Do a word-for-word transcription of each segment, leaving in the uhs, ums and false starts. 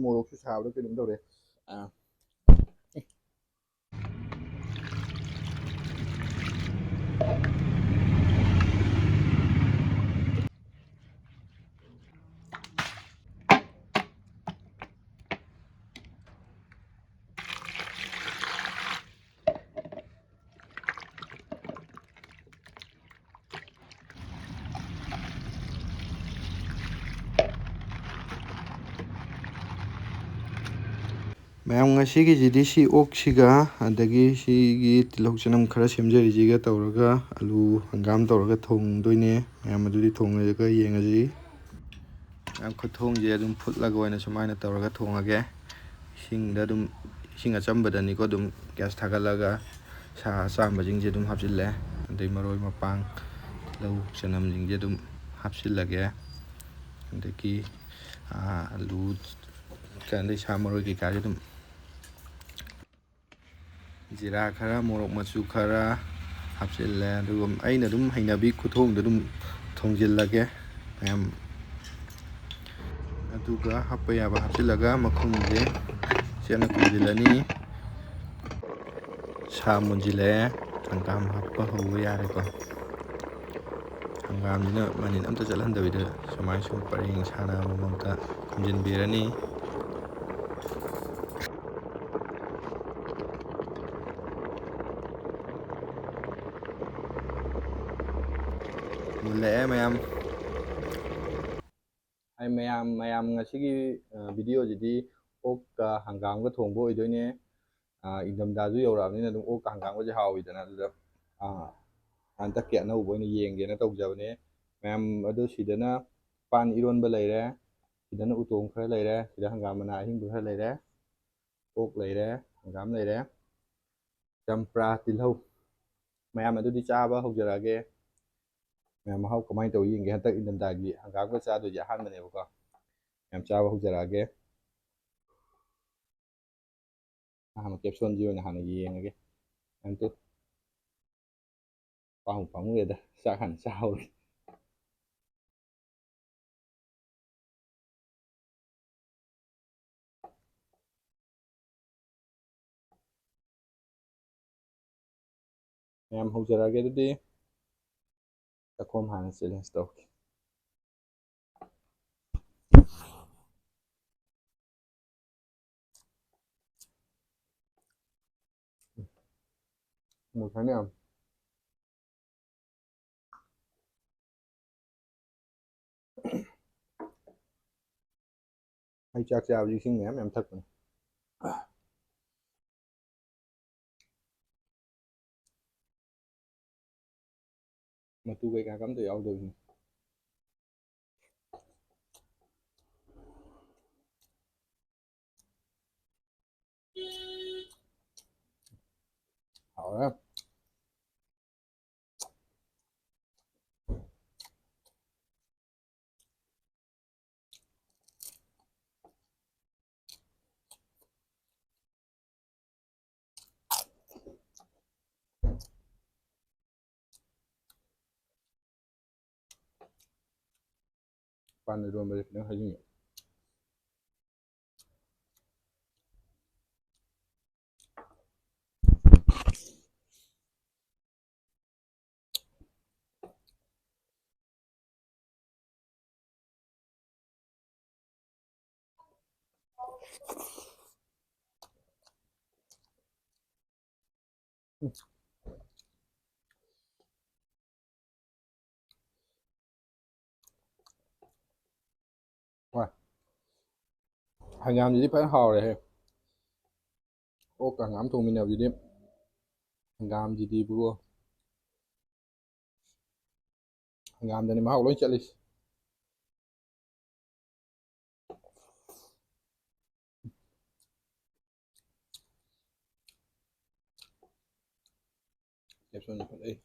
ꯃꯣꯔꯣꯛꯁꯨ ꯁꯥꯕꯗ ꯀꯩꯅꯣꯝ ꯇꯧꯔꯦ꯫ ꯑꯥ꯫ ꯃꯌꯥꯝ, ꯉꯁꯤꯒꯤꯁꯤꯗꯤ ꯁꯤ ꯑꯣꯛꯁꯤꯒ ꯑꯗꯒꯤ ꯁꯤꯒꯤ ꯇꯤꯜꯍꯧ ꯆꯅꯝ ꯈꯔ ꯁꯦꯝꯖꯔꯤꯁꯤꯒ ꯇꯧꯔꯒ ꯑꯂꯨ ꯍꯪꯒꯥꯝ ꯇꯧꯔꯒ ꯊꯣꯡꯗꯣꯏꯅꯦ꯫ ꯃꯌꯥꯝ, ꯑꯗꯨꯗꯤ ꯊꯣꯡꯉꯒ ꯌꯦꯡꯉꯁꯤ꯫ ꯃꯌꯥꯝ, ꯈꯨꯊꯣꯡꯁꯦ ꯑꯗꯨꯝ ꯐꯨꯠꯂꯒ ꯑꯣꯏꯅ ꯁꯨꯃꯥꯏꯅ ꯇꯧꯔꯒ ꯊꯣꯡꯉꯒꯦ꯫ ꯏꯁꯤꯡꯗ ꯑꯗꯨꯝ, ꯏꯁꯤꯡ ꯑꯆꯝꯕꯗꯅꯤꯀꯣ, ꯑꯗꯨꯝ gas ꯊꯥꯒꯠꯂꯒ ꯁꯥ ꯑꯆꯥꯝꯕꯁꯤꯡꯁꯦ ꯑꯗꯨꯝ ꯍꯥꯞꯆꯤꯜꯂꯦ꯫ ꯑꯗꯩ ꯃꯔꯣꯏ ꯃꯄꯥꯡ, ꯇꯤꯜꯍꯧ ꯆꯅꯝꯁꯤꯡꯁꯦ ꯑꯗꯨꯝ ꯍꯥꯞꯆꯤꯜꯂꯒꯦ꯫ ꯑꯗꯒꯤ, ꯑꯥ, ꯑꯂꯨ ꯑꯗꯩ ꯁꯥ ꯃꯔꯣꯏ ꯀꯩꯀꯥꯁꯦ ꯑꯗꯨꯝ, ꯖꯤꯔꯥ ꯈꯔ, ꯃꯣꯔꯣꯛ ꯃꯆꯨ ꯈꯔ ꯍꯥꯞꯆꯤꯜꯂꯦ꯫ ꯑꯗꯨꯒ ꯑꯩꯅ ꯑꯗꯨꯝ ꯍꯩꯅꯕꯤ ꯈꯨꯊꯣꯡꯗ ꯑꯗꯨꯝ ꯊꯣꯡꯖꯤꯜꯂꯒꯦ ꯃꯌꯥꯝ꯫ ꯑꯗꯨꯒ ꯍꯥꯞꯄ ꯌꯥꯕ ꯍꯥꯞꯆꯤꯜꯂꯒ ꯃꯈꯨꯝꯁꯦ ꯆꯦꯠꯅ ꯈꯨꯝꯖꯤꯜꯂꯅꯤ꯫ ꯁꯥ ꯃꯨꯟꯁꯤꯜꯂꯛꯑꯦ, ꯍꯪꯒꯥꯝ ꯍꯥꯞꯄ ꯍꯧꯕ ꯌꯥꯔꯦꯀꯣ꯫ ꯍꯪꯒꯥꯝꯁꯤꯅ ꯃꯅꯤꯟ ꯑꯝꯇ ꯆꯠꯍꯟꯗꯕꯤꯗ ꯁꯨꯃꯥꯏꯅ ꯁꯨꯝ ꯄꯔꯦꯡ ꯁꯥꯅ ꯑꯃꯃꯝꯇ ꯈꯨꯝꯖꯤꯟꯕꯤꯔꯅꯤ꯫ ꯃꯨꯜꯂꯛꯑꯦ ꯃꯌꯥꯝ꯫ ꯍꯥꯏ ꯃꯌꯥꯝ, ꯃꯌꯥꯝ, ꯉꯁꯤꯒꯤ, ꯑ, video ꯁꯤꯗꯤ ꯑꯣꯛꯀ ꯍꯪꯒꯥꯝꯒ ꯊꯣꯡꯕ ꯑꯣꯏꯗꯣꯏꯅꯦ꯫ ꯑ, ꯏꯪꯊꯝꯊꯥꯁꯨ ꯌꯧꯔꯛꯑꯕꯅꯤꯅ ꯑꯗꯨꯝ ꯑꯣꯛꯀ ꯍꯪꯒꯥꯝꯒꯁꯦ ꯍꯥꯎꯋꯤꯗꯅ, ꯑꯗꯨꯗ, ꯑ, ꯍꯟꯗꯛꯀꯤ ꯑꯅꯧꯕ ꯑꯣꯏꯅ ꯌꯦꯡꯒꯦꯅ ꯇꯧꯖꯕꯅꯦ꯫ ꯃꯌꯥꯝ, ꯑꯗꯨ ꯁꯤꯗꯅ ꯄꯥꯟ ꯏꯔꯣꯟꯕ ꯂꯩꯔꯦ, ꯁꯤꯗꯅ ꯎꯇꯣꯡ ꯈꯔ ꯂꯩꯔꯦ, ꯁꯤꯗ ꯍꯪꯒꯥꯝ ꯃꯅꯥ ꯑꯍꯤꯡꯕ ꯈꯔ ꯂꯩꯔꯦ, ꯑꯣꯛ ꯂꯩꯔꯦ, ꯍꯪꯒꯥꯝ ꯂꯩꯔꯦ, ꯆꯝꯄ꯭ꯔꯥ, ꯇꯤꯜꯍꯧ꯫ ꯃꯌꯥꯝ, ꯑꯗꯨꯗꯤ ꯆꯥꯕ ꯍꯧꯖꯔꯛꯑꯒꯦ꯫ ꯃꯌꯥꯝ, ꯃꯍꯥꯎ ꯀꯃꯥꯏꯅ ꯇꯧꯏ ꯌꯦꯡꯒꯦ꯫ ꯍꯟꯗꯛ ꯏꯪꯊꯝꯊꯥꯒꯤ ꯍꯪꯒꯥꯝꯒ ꯆꯥꯗꯣꯏꯁꯦ ꯑꯍꯥꯟꯕꯅꯦꯕꯀꯣ꯫ ꯃꯌꯥꯝ, ꯆꯥꯕ ꯍꯧꯖꯔꯛꯑꯒꯦ꯫ ꯑꯍꯥꯟꯕ caption ꯁꯤ ꯑꯣꯏꯅ ꯍꯥꯟꯅ ꯌꯦꯡꯉꯒꯦ꯫ ꯃꯌꯥꯝ, ꯇꯨ꯫ ꯄꯥꯝꯃꯨ ꯄꯥꯝꯃꯨꯔꯦꯗ, ꯆꯥꯛ ꯍꯥꯟꯅ ꯆꯥꯍꯧꯔꯦ꯫ ꯃꯌꯥꯝ ꯍꯧꯖꯔꯛꯑꯒꯦ ꯑꯗꯨꯗꯤ꯫ ꯆꯥꯛꯈꯣꯝ ꯍꯥꯟꯅ challenge ꯇꯧꯔꯛꯀꯦ꯫ ꯃꯨꯊꯅꯤ ꯌꯥꯝ꯫ ꯑꯩ ꯆꯥꯛ ꯆꯥꯕꯁꯤ ꯏꯁꯤꯡ ꯃꯌꯥꯝ ꯃꯌꯥꯝ ꯊꯛꯄꯅꯦ꯫ ꯃꯇꯨ ꯀꯩꯀꯥ ꯀꯝꯇ ꯌꯥꯎꯗꯕꯤꯅꯤ꯫ ꯍꯥꯎꯔꯦ꯫ ꯄꯥꯟ ꯏꯔꯣꯟꯕꯁꯦ ꯈꯤꯇꯪ ꯍꯥꯏꯖꯤꯟꯒꯦ꯫ ꯍꯣꯏ꯫ ꯍꯪꯒꯥꯝꯁꯤꯗꯤ ꯐꯖꯅ ꯍꯥꯎꯔꯦꯍꯦ꯫ ꯑꯣꯛꯀ ꯍꯪꯒꯥꯝ ꯊꯣꯡꯃꯤꯟꯅꯕꯁꯤꯗꯤ, ꯍꯪꯒꯥꯝꯁꯤꯗꯤ ꯏꯕꯨꯡꯉꯣ, ꯍꯪꯒꯥꯝꯗꯅꯤ ꯃꯍꯥꯎ ꯂꯣꯏ ꯆꯠꯂꯤꯁꯦ꯫ ꯀꯦꯞꯁꯨꯜꯁꯦ ꯐꯖꯩ꯫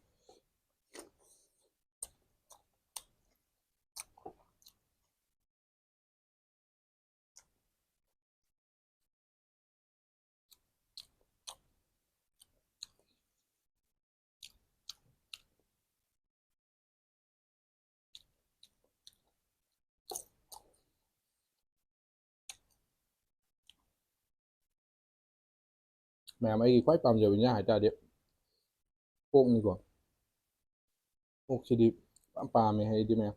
ꯃꯌꯥꯝ, ꯑꯩꯒꯤ ꯈ꯭ꯋꯥꯏ ꯄꯥꯝꯖꯕ ꯏꯟꯖꯥꯡ ꯍꯥꯏꯇꯥꯔꯗꯤ ꯑꯣꯛꯅꯤꯀꯣ꯫ ꯑꯣꯛꯁꯤꯗꯤ ꯌꯥꯝ ꯄꯥꯝꯃꯦ ꯑꯩꯗꯤ, ꯃꯌꯥꯝ꯫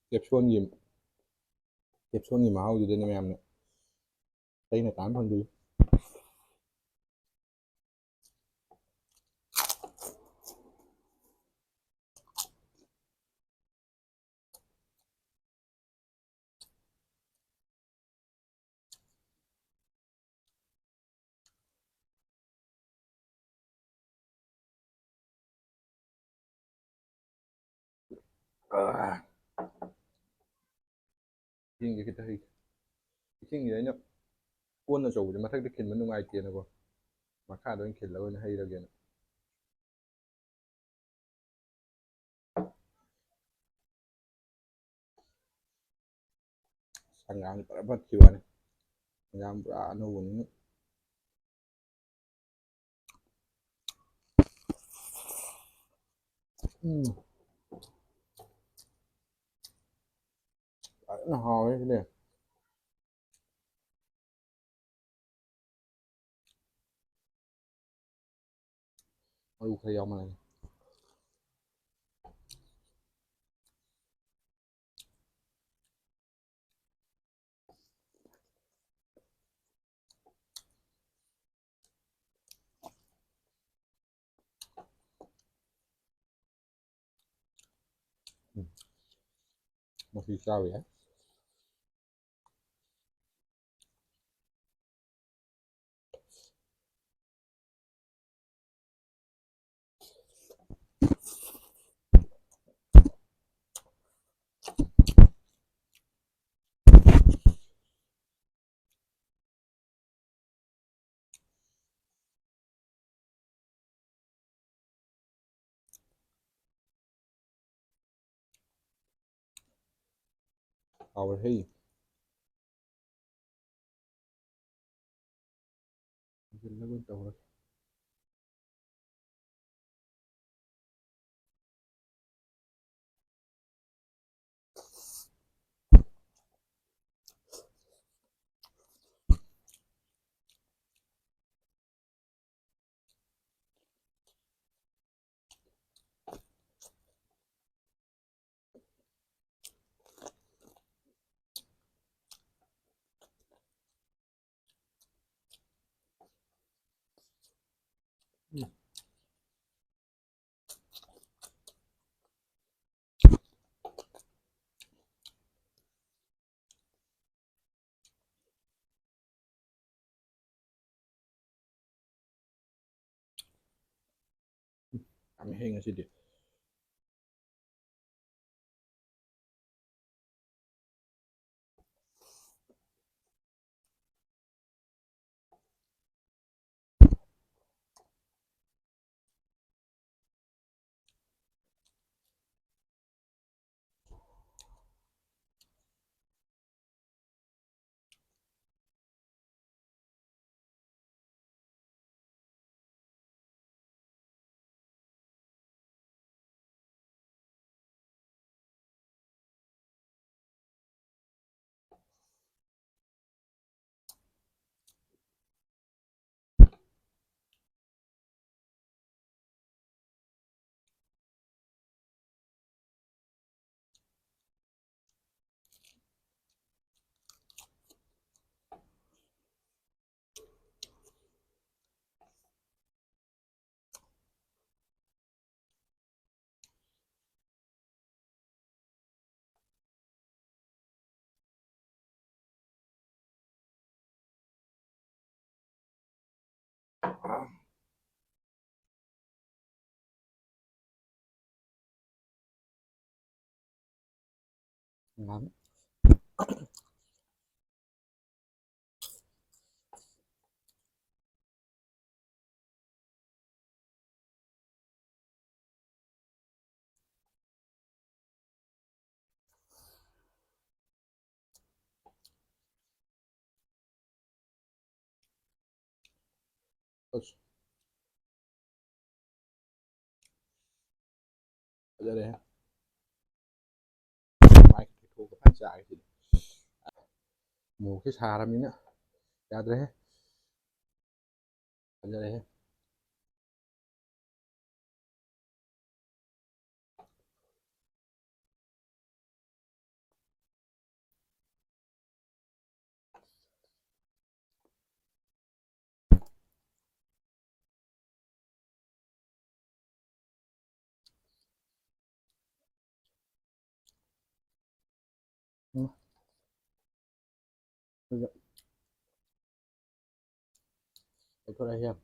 ꯀꯦꯞꯁꯣꯟꯒꯤ, ꯀꯦꯞꯁꯣꯟꯒꯤ ꯃꯍꯥꯎꯗꯨꯗꯅꯦ ꯃꯌꯥꯝꯅ ꯑꯩꯅ ꯇꯥꯟ ꯐꯪꯗꯣꯏꯁꯦ꯫ ꯏꯁꯤꯡꯁꯦ ꯈꯤꯇ ꯍꯩꯒꯦ꯫ ꯏꯁꯤꯡꯁꯦ ꯑꯩꯅ ꯀꯣꯟ ꯑꯆꯧꯕꯁꯦ ꯃꯊꯛꯇ ꯈꯤꯟꯕ ꯅꯨꯡꯉꯥꯏꯇꯦꯅꯀꯣ, ꯃꯈꯥꯗ ꯑꯣꯏꯅ ꯈꯤꯜꯂꯒ ꯑꯣꯏꯅ ꯍꯩꯔꯒꯦꯅ꯫ ꯍꯪꯒꯥꯝꯁꯦ ꯄꯨꯔꯥ ꯐꯠꯈꯤꯕ ꯋꯥꯅꯤ꯫ ꯍꯪꯒꯥꯝ ꯄꯨꯔꯥ ꯑꯅꯧꯕꯅꯤꯅ꯫ ꯎꯝ꯫ ꯐꯖꯅ ꯍꯥꯎꯔꯦ ꯁꯤꯗꯤ꯫ ꯃꯔꯨ ꯈꯔ ꯌꯥꯎꯃꯜꯂꯦ꯫ ꯎꯝ꯫ ꯃꯁꯤ ꯆꯥꯕ ꯌꯥꯏ꯫ ꯍꯥꯎꯔꯦ ꯍꯦ꯫ ꯍꯧꯖꯤꯜꯂꯒ ꯑꯣꯏꯅ ꯇꯧꯔꯒꯦ꯫ ꯌꯥꯝ ꯍꯦꯡꯉꯦ ꯁꯤꯗꯤ꯫ ꯑꯁ꯫ ꯐꯖꯔꯦꯍꯦ꯫ ꯃꯥꯏ ꯊꯣꯛꯄ ꯐꯖꯅ ꯆꯥꯒꯦ ꯁꯤꯗꯤ꯫ ꯃꯣꯔꯣꯛꯁꯦ ꯁꯥꯔꯕꯅꯤꯅ ꯌꯥꯗ꯭ꯔꯦꯍꯦ꯫ ꯐꯖꯔꯦꯍꯦ꯫ ꯎꯝ꯫ ꯑꯗꯨꯒ ꯂꯧꯊꯣꯔꯛꯑꯒꯦ꯫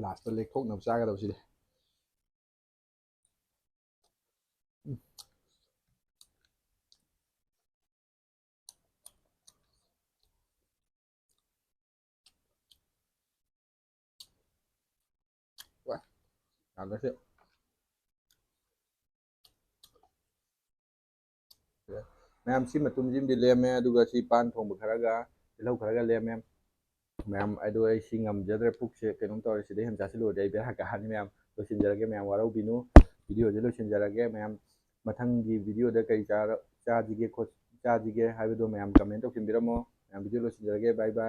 ꯂꯥꯁꯇ ꯂꯦꯛꯊꯣꯛꯅꯕ ꯆꯥꯒꯗꯕꯁꯤꯗꯤ꯫ ꯋꯥ, ꯌꯥꯗ꯭ꯔꯁꯦ꯫ ꯃꯌꯥꯝ, ꯁꯤ ꯃꯇꯨꯝꯁꯤꯃꯗꯤ ꯂꯦꯝꯃꯦ, ꯑꯗꯨꯒ ꯁꯤ ꯄꯥꯟ ꯊꯣꯡꯕ ꯈꯔꯒ ꯇꯤꯜꯍꯧ ꯈꯔꯒ ꯂꯦꯝꯃꯦ꯫ ꯃꯌꯥꯝ, ꯑꯗꯣ ꯑꯩ ꯁꯤ ꯉꯝꯖꯗ꯭ꯔꯦ, ꯄꯨꯛꯁꯦ ꯀꯩꯅꯣꯝ ꯇꯧꯔꯦ, ꯁꯤꯗꯩ ꯍꯦꯟꯅ ꯆꯥꯁꯤꯜꯂꯨꯔꯗꯤ ꯑꯩ ꯕꯦꯔꯥ ꯀꯥꯔꯅꯤ꯫ ꯃꯌꯥꯝ, ꯂꯣꯏꯁꯤꯟꯖꯔꯒꯦ, ꯃꯌꯥꯝ ꯋꯥꯔꯧꯕꯤꯅꯨ꯫ ꯚꯤꯗꯤꯑꯣꯁꯦ ꯂꯣꯏꯁꯤꯟꯖꯔꯒꯦ꯫ ꯃꯌꯥꯝ, ꯃꯊꯪꯒꯤ ꯚꯤꯗꯤꯑꯣꯗ ꯀꯔꯤ ꯆꯥꯔ-, ꯆꯥꯁꯤꯒꯦ ꯈꯣꯠ-, ꯆꯥꯁꯤꯒꯦ ꯍꯥꯏꯕꯗꯣ ꯃꯌꯥꯝ ꯀꯃꯦꯟ ꯇꯧꯁꯤꯟꯕꯤꯔꯝꯃꯣ꯫ ꯃꯌꯥꯝ, ꯚꯤꯗꯤꯑꯣ ꯂꯣꯏꯁꯤꯟꯖꯔꯒꯦ꯫ ꯕꯥꯏ ꯕꯥꯏ꯫